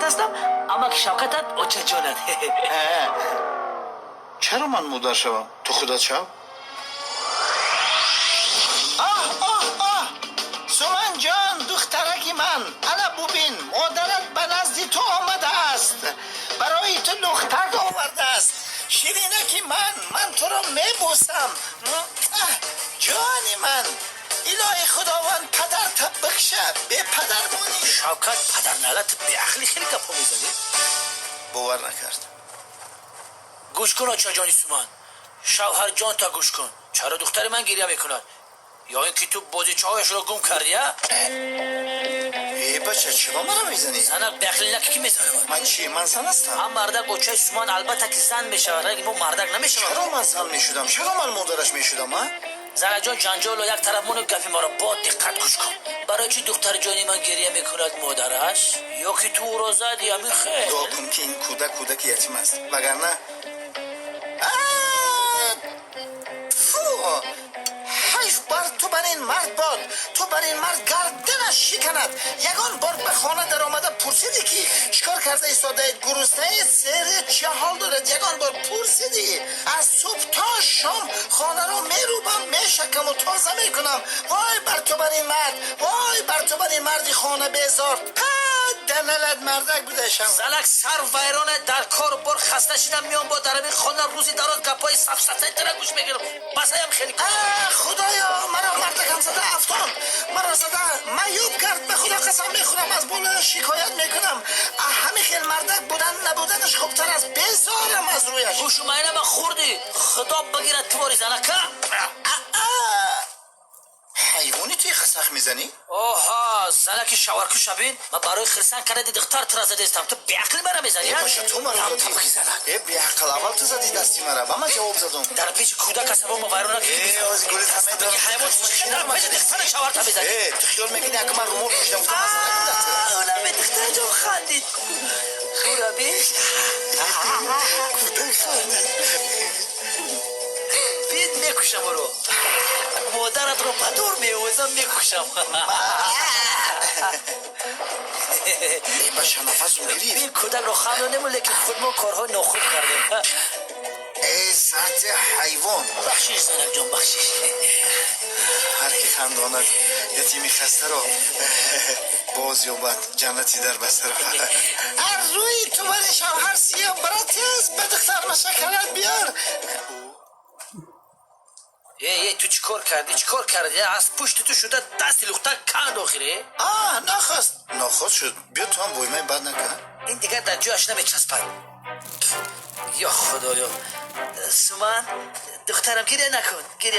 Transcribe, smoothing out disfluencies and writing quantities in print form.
Ҳастам, амаки Шавкатат, очаҷонат. Чаро ман модар шавам? Ту худат шав. Оҳ, оҳ, оҳ! Суманҷон, духтараки ман, ана бубин, модарат ба назди ту омадааст, барои ту лухтак овардааст. Ширинаки ман, ман туро мебӯсам. Ҷони ман, илоҳи Худованд падарта бихша, бепадар монӣ. Шавкат, падарналат, беақлӣ, хеле гапҳо мезанӣ. Бовар накард. Гӯш кун, очаҷони Суман, шавҳарҷон, та гӯш кун, чаро духтари ман гиря мекунад? Ё ин ки ту бозичаҳояшро гум кардӣ, а? Э, бача, чиро мара мезанӣ? Занак, беақлӣ наки, ки мезанам? Ман чи, ман зан ҳастам? Ҳам мардак, очаи Суман, албатта ки зан мешавад, ранги мо мардак намешавад. Чаро ман зан мешудам? Чаро ман модараш мешудам, а? Занаҷон, ҷанҷоло як тараф мону гапи маро бо диққат гӯш кун. Барои чӣ духтари ҷони ман гиря мекунад модараш? Ё ки ту ӯро зади, ҳамин хел? Дуо кун, ки ин кӯдак кӯдаки ятим аст, вагарна фу, ҳайф бар ту, бар ин мард бод, ту бар ин мард гарданаш шиканад. Ягон бор ба хона даромада пурсидӣ, ки чикор карда истодаед, гуруснаед, серед, чӣ ҳол доред? Ягон бор пурсидӣ? Аз субҳ то шом хонаро мерӯбам, мешакаму тоза мекунам. Вой бар ту, бар ин мард, вой бар ту, бар ин марди хона безор. Даналат мардак будашам. Занак, сар вайрона, дар кору бор хаста шидам, меом, бо дар ҳамин хона рӯзи дароз гапҳои сафсатаи тара гӯш мегирам. Басаям хеле. Худоё, маро мардакам зада афтон, маро зада маъюб кард. Ба Худо қасам мехӯрам, аз болоя шикоят мекунам. Ҳамин хел мардак будан набуданаш хубтар аст. Безорам аз рӯяш. Гӯшу майнама хӯрдӣ, Худо бигирад тувори, занака. Ҳайвони, туи хасах мезанӣ? Оҳа, занаки шаваркуша бин, ман барои хирсан кардади духтар тура задестам, ту беақлӣ мара мезанӣ? Баша, ту маро задӣ. Э, беақл, аввал ту задӣ дасти мара, ба ман ҷавоб задум. Дар пеши кӯдак асабома вайрон. Ҳайвон, пеши духтара шаварта мезанӣ. Э, ту хиёл мекунӣ, ака ман румол пӯшидам, гуфтам, ман занакам. Оламе, духтараҷон хандид, хура бин. Кӯдак хандид. Бин, мекушам ӯро, модаратро ба дур меовезам, мекушам. Э, баша, нафасум гирифт. Бин, кӯдакро хандонему, лекин худ мо корҳои нохуб кардем. Э, сарти ҳайвон! Бахшиш, занакҷон, бахшиш. Ҳар ки хандонад ятими хастаро, боз ёбад ҷаннати дар басаро. Ҳар рӯи ту бари шавҳар сиё. Бара, тез ба духтар машакалат биёр. Э, э, ту чӣ кор кардӣ, чӣ кор кардӣ? Аз пушти ту шуда дасти лухта канд охире. А, нахост, нохост шуд. Биё, ту ҳам воймаи бад накун. Ин дигар дар ҷояш намечаспад. Ё Худоё! Суман, духтарам, гиря накун, гиря.